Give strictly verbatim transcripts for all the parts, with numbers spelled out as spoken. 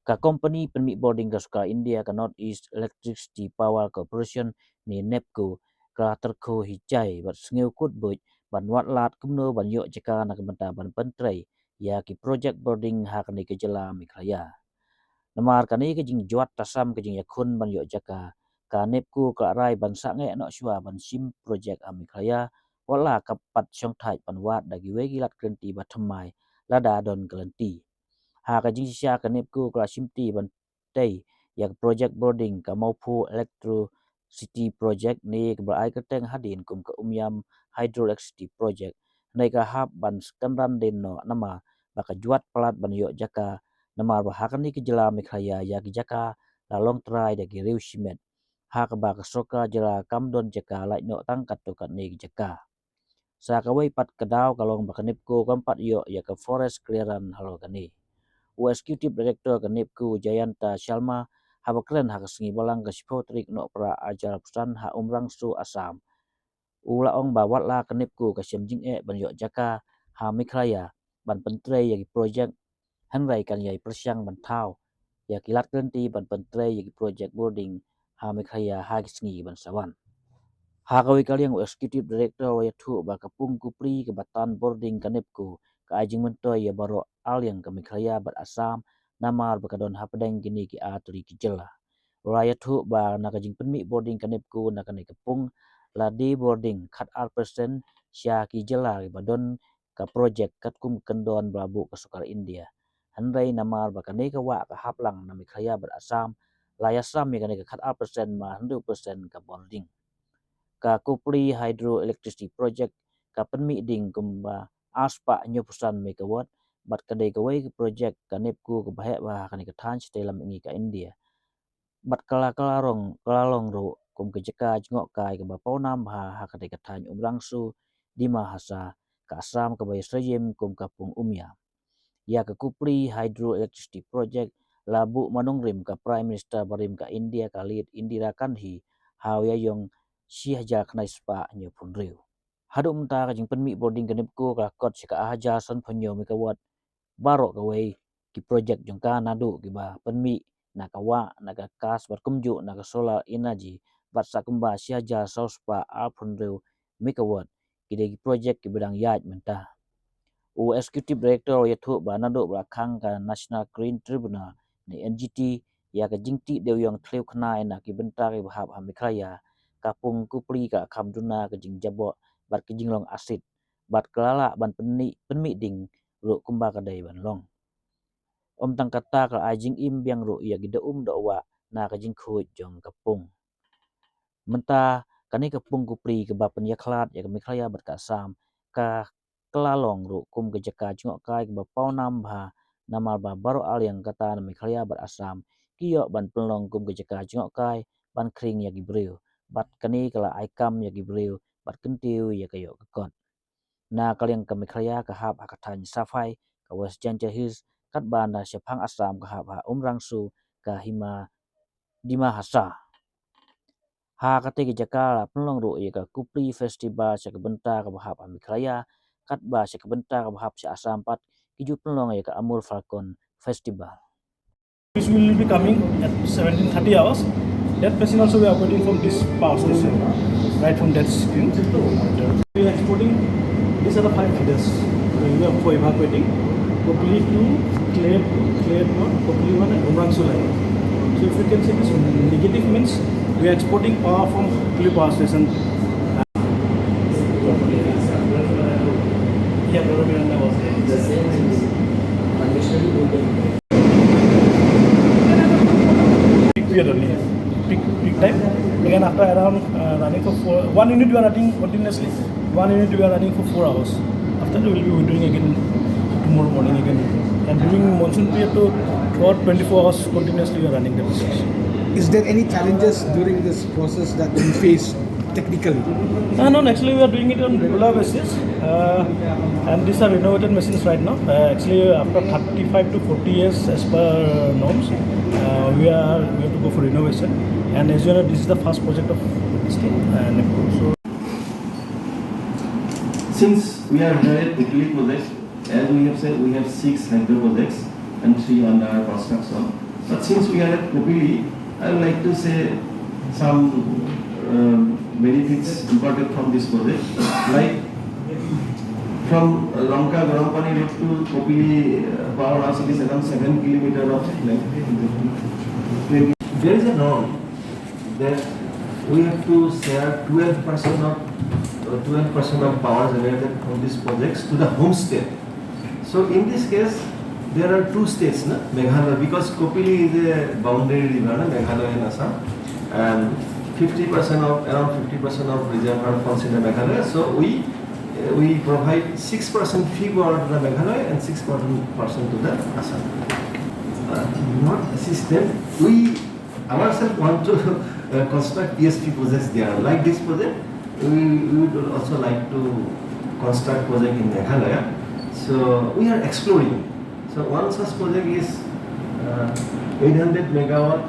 Ka kompani pynmih bording ka sorkar India ka North East Electricity Power Corporation ne NEEPCO ka la tyrkhu hi jai bad sngewkut buit ban wad lad kumno ban ïoh jaka na ka bynta ban pyntrei ïa ki projek bording ha kane ka jylla Meghalaya. Namar kane ka jingjwat tasam ka jingïakhun ban ïoh jaka, ka NEEPCO ka la rai ban sangeh noh shuwa ban shim projek ha Meghalaya, wat la ka pat shongthait ban wad da kiwei ki lad kylliang ba thymmai lada don kylliang. Ha ka jingshisha ka NEEPCO ka la shimti ban tei ïa ka projek bording ka Mawphu Electricity Project ne kaba ai kyrteng hadien kum ka Umiam Hydroelectricity Project. Hynrei ka hap ban skynran dien noh namar ba ka jwat palat ban ïoh jaka, namar ba ha kane ka jylla Meghalaya ïa ki jaka la long trai da ki riew shimet, ha kaba ka sorkar jylla kam don jaka lait noh tang katto katne ki jaka. Sa kawei pat ka daw ka long ba ka NEEPCO kam pat ïoh ïa ka forest clearance halor kane. U Executive Director ka NEEPCO, Jayanta Sharma, haba kren ha ka sngi Balang ka shiphew tarik Nohprah arhajar arphew san ha Umrangso, Assam, u la ong ba wat la ka NEEPCO ka shem jingeh ban ïoh jaka ha Meghalaya ban pyntrei ïa ki projek, hynrei kan ïai pyrshang ban thaw ïa ki lad kylliang ban pyntrei ïa ki projek bording ha Meghalaya ha ki sngi ban sa wan. Ha kawei ka liang u Executive Director u la ïathuh ba ka pung kupri kaba tan bording ka NEEPCO ka ai jingmyntoi ïa baroh arliang ka Meghalaya bad Assam, namar ba ka don hapdeng kine ki artylli ki jylla. U la ïathuh ba na ka jingpynmih bording ka NEEPCO na kane ka pung, la die bording khatar percent sha ki jylla kiba don ka projek katkum ka kyndon ba la buh ka sorkar India. Hynrei namar ba kane ka wah ka hap lang na Meghalaya bad Assam, la ïasam ïa kane ka khatar percent ma hynriew percent ka bording. Ka Kopili Hydroelectricity Project ka pynmih ding kumba arspah hynñiewphew san megawatt, bad ka dei kawei ka projek ka NEEPCO kaba heh bha ha kane ka thaiñ shatei lam mihngi ka India. Bad ka la, ka la rong, ka la long ruh kum ka jaka jngohkai kaba pawnam bha ha katei ka thaiñ Umrangso, Dima Hasao, ka Assam kaba ïasyriem kum ka pung Umiam. Ïa ka Kopili Hydroelectricity Project la buh ma nongrim ka Prime Minister barim ka India ka Late Indira Gandhi ha u Ïaïong shi hajar khyndai spah hynñiewphew hynriew. Haduh mynta ka jingpynmih bording ka NEEPCO ka la kot sha ka arhajar sanphew hynñiew megawatt baroh kawei ki projek jong ka, naduh kiba pynmih na ka wah, na ka gas bad kumjuh na ka solar energy, bad sa kumba shi hajar saw spah arphew hynriew megawatt ki dei ki projek kiba dang ïaid mynta. U Executive Director u ïathuh ba naduh ba la khang ka National Green Tribunal ne N G T ïa ka jingtih dewïong thliew khnai na ki bynta kiba hap ha Meghalaya, ka pung Kopili ka kham duna ka jingjaboh bad ka jinglong acid, bad ka la lah ban pynmih, pynmih ding ruh kumba ka dei ban long. Ym tang kata, ka la ai jingim biang ruh ïa ki da um da wah na ka jingkhuid jong ka pung. Mynta kane ka pung Kopili kaba pynïakhlad ïa ka Meghalaya bad ka Assam ka, ka la long ruh kum ka jaka jngohkai kaba pawnam bha, namar ba baroh arliang kata na Meghalaya bad Assam ki ïoh ban pynlong kum ka jaka jngohkai ban khring ïa ki briew, bad kane ka la ai kam ïa ki briew bad kyntiew ïa ka ïoh ka kot. Na ka liang ka Meghalaya ka hap ha ka thaiñ Safai, ka West Jaintia Hills, katba na shaphang Assam ka hap ha Umrangso, ka Hima, Dima Hasao. Ha katei ka jaka la pynlong ruh ïa ka Kopili Festival sha ka bynta kaba hap ha Meghalaya, katba sha ka bynta kaba hap sha Assam pat ki ju pynlong ïa ka Amur Falcon Festival. Which will be coming at seventeen thirty hours. That machine also we are operating from this power station, right from that screen. We are exporting, these are the five feeders. We have for evacuating. Kopili two, Klet, Klet one, Kopili one, and Umrangso line. So if you can see this negative means we are exporting power from Kopili power station. Peak period only. Peak, peak time. Again, after around, uh, running for four, one unit we are running continuously. One unit we are running for four hours. After that, we will be doing again tomorrow morning again. And during monsoon period, to throughout twenty-four hours continuously we are running the business. Is there any challenges during this process that we face technically? Uh, no, actually we are doing it on regular basis. Uh, and these are renovated machines right now. Uh, actually, after thirty-five to forty years, as per norms, uh, we are, we have to go for renovation. And as you know, this is the first project of this thing. Uh, NEEPCO. So, since we are here at Kopili project, as we have said, we have six hydro projects and three under construction. But since we are at Kopili, I would like to say some um, benefits imparted from this project. Like from Lanka Garampani Road to Kopili uh, power house, it is around seven kilometer of length. There is a norm that we have to share twelve percent of uh, twelve percent of power generated from these projects to the home state. So in this case, there are two states, na? Meghalaya, because Kopili is a boundary river, na? Meghalaya and Assam, and fifty percent of around fifty percent of reservoir falls in the Meghalaya. So we we provide six percent fee power to the Meghalaya and six percent to the Assam. Uh, not assist them. We ourselves want to uh, construct P S P projects there. Like this project, we, we would also like to construct project in Meghalaya. So we are exploring. So one such project is uh, eight hundred megawatt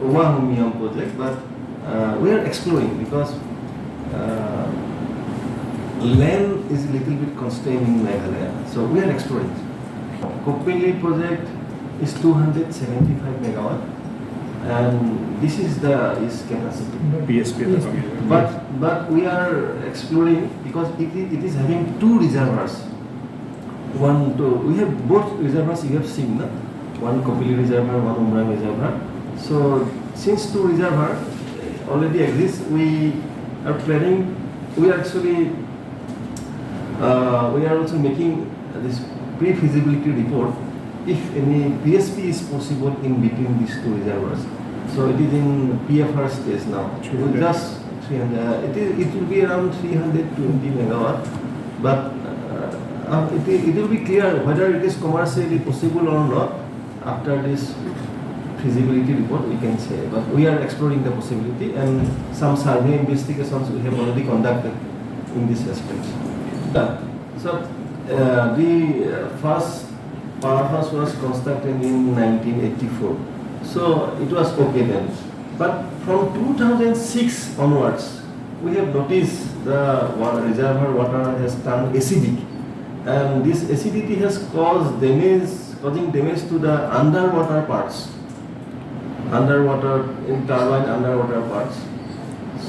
Wahumyam project, but uh, we are exploring because uh, land is a little bit constrained in Meghalaya. So we are exploring. Kopili project is two hundred seventy-five megawatt, and this is the is capacity. P S P at the community. But but we are exploring because it, it is having two reservoirs. One, two, we have both reservoirs you have seen, na? One Kopili reservoir, one Umrang reservoir. So since two reservoir already exist, we are planning. We are actually uh, we are also making this pre-feasibility report if any P S P is possible in between these two reservoirs. So it is in P F R stage now. With just three hundred, uh, it, is, it will be around three hundred twenty megawatt, but uh, uh, it, it will be clear whether it is commercially possible or not after this feasibility report, we can say. But we are exploring the possibility, and some survey investigations we have already conducted in this aspect. Yeah. So uh, the uh, first powerhouse was constructed in nineteen eighty-four, so it was okay then. But from two thousand six onwards, we have noticed the wa- reservoir water has turned acidic, and this acidity has caused damage, causing damage to the underwater parts, underwater in turbine underwater parts.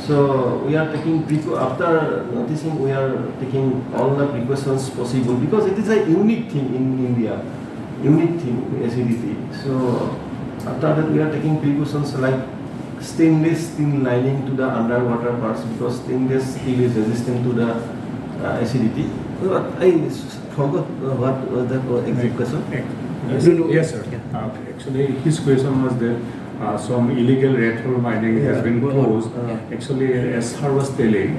So we are taking preco- after noticing, we are taking all the precautions possible because it is a unique thing in India, unique thing, acidity. So after that, we are taking precautions like stainless steel lining to the underwater parts because stainless steel is resistant to the uh, acidity. But I forgot uh, what was that uh, exact question. Yes, yes, sir. Uh, actually, his question was that uh, some illegal rat hole mining has been closed. Actually, as sir was telling,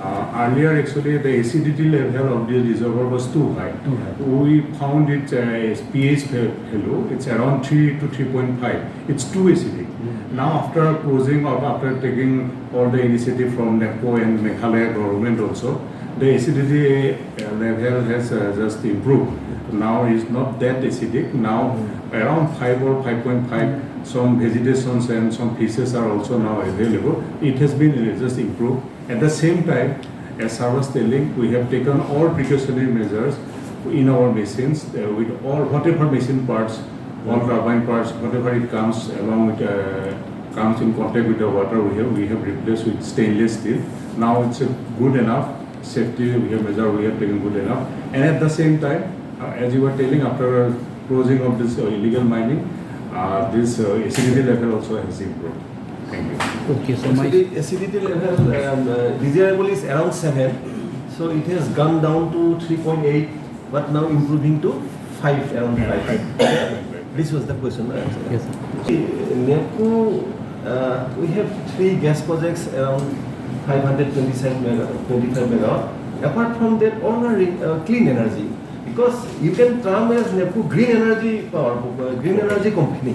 uh, earlier actually the acidity level of the reservoir was too high. Too high. We found it uh, as pH value, it's around three to three point five. It's too acidic. Now, after closing or after taking all the initiative from NEEPCO and Meghalaya government also, the acidity uh, level has uh, just improved. Now it's not that acidic. Now around five or five point five, some vegetations and some fishes are also now available. It has been uh, just improved. At the same time, as I was telling, we have taken all precautionary measures in our machines uh, with all whatever machine parts, all turbine parts, whatever it comes along with uh, comes in contact with the water, we have we have replaced with stainless steel. Now it's a good enough safety we have measured, we have taken good enough. And at the same time, uh, as you were telling, after closing of this uh, illegal mining, uh, this uh, acidity level also has improved. Thank you. Okay, so my Actually, acidity level um, uh, desirable is around seven, so it has gone down to three point eight, but now improving to five, around five. This was the question. Yes, sir. See, NEEPCO, uh, we have three gas projects around five hundred twenty-seven mega, twenty-five megawatt. Apart from that, all are uh, clean energy. Because you can term as NEEPCO green energy power, uh, green energy company.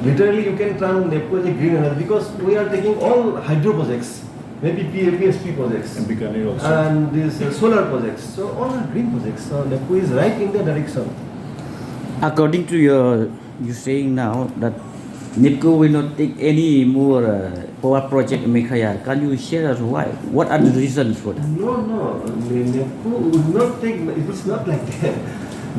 Literally, you can term NEEPCO as a green energy because we are taking all hydro projects, maybe P A P S P projects, And Bikaner also. and these uh, solar projects. So all are green projects. So NEEPCO is right in the direction. According to your, you saying now that NEEPCO will not take any more uh, power project in Meghalaya. Can you share us why? What are the reasons for that? No, no, Ne- NEEPCO would not take, it's not like that.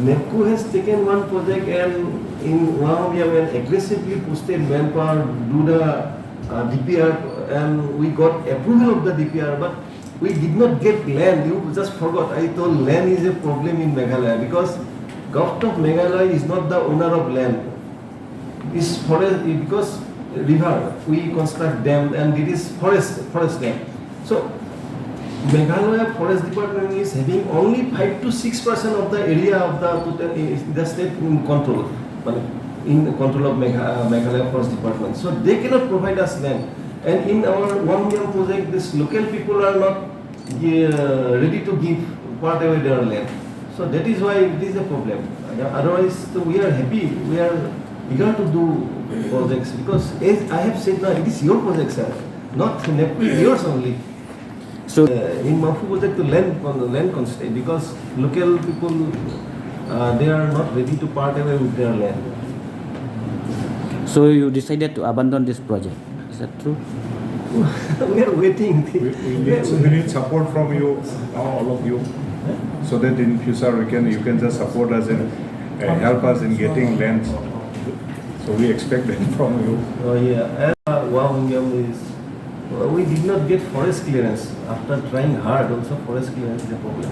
NEEPCO has taken one project and in Wahungyam and aggressively posted manpower, do the uh, D P R, and we got approval of the D P R, but we did not get land. You just forgot. I told land is a problem in Meghalaya because Government of Meghalaya is not the owner of land. It's forest because river, we construct dam and it is forest, forest land. So Meghalaya Forest Department is having only five to six percent of the area of the total in the state in control, মানে, in control of Megha- uh, Meghalaya Forest Department. So they cannot provide us land. And in our Wahungyam project, these local people are not uh, ready to give part away their land. So that is why it is a problem. Otherwise, so we are happy. We are eager to do projects because, as I have said now, it is your project, sir, not NEEPCO, yours only. So, Uh, in Mamphu project, the land on the land constraint because local people uh, they are not ready to part away with their land. so you decided to abandon this project. Is that true? We are waiting. We, we, need, we need support from you, uh, all of you, so that in future we can you can just support us and uh, help us in getting lands. So we expect that from you. Oh yeah, and uh, Wahungyam is. Uh, we did not get forest clearance. After trying hard, also forest clearance is a problem.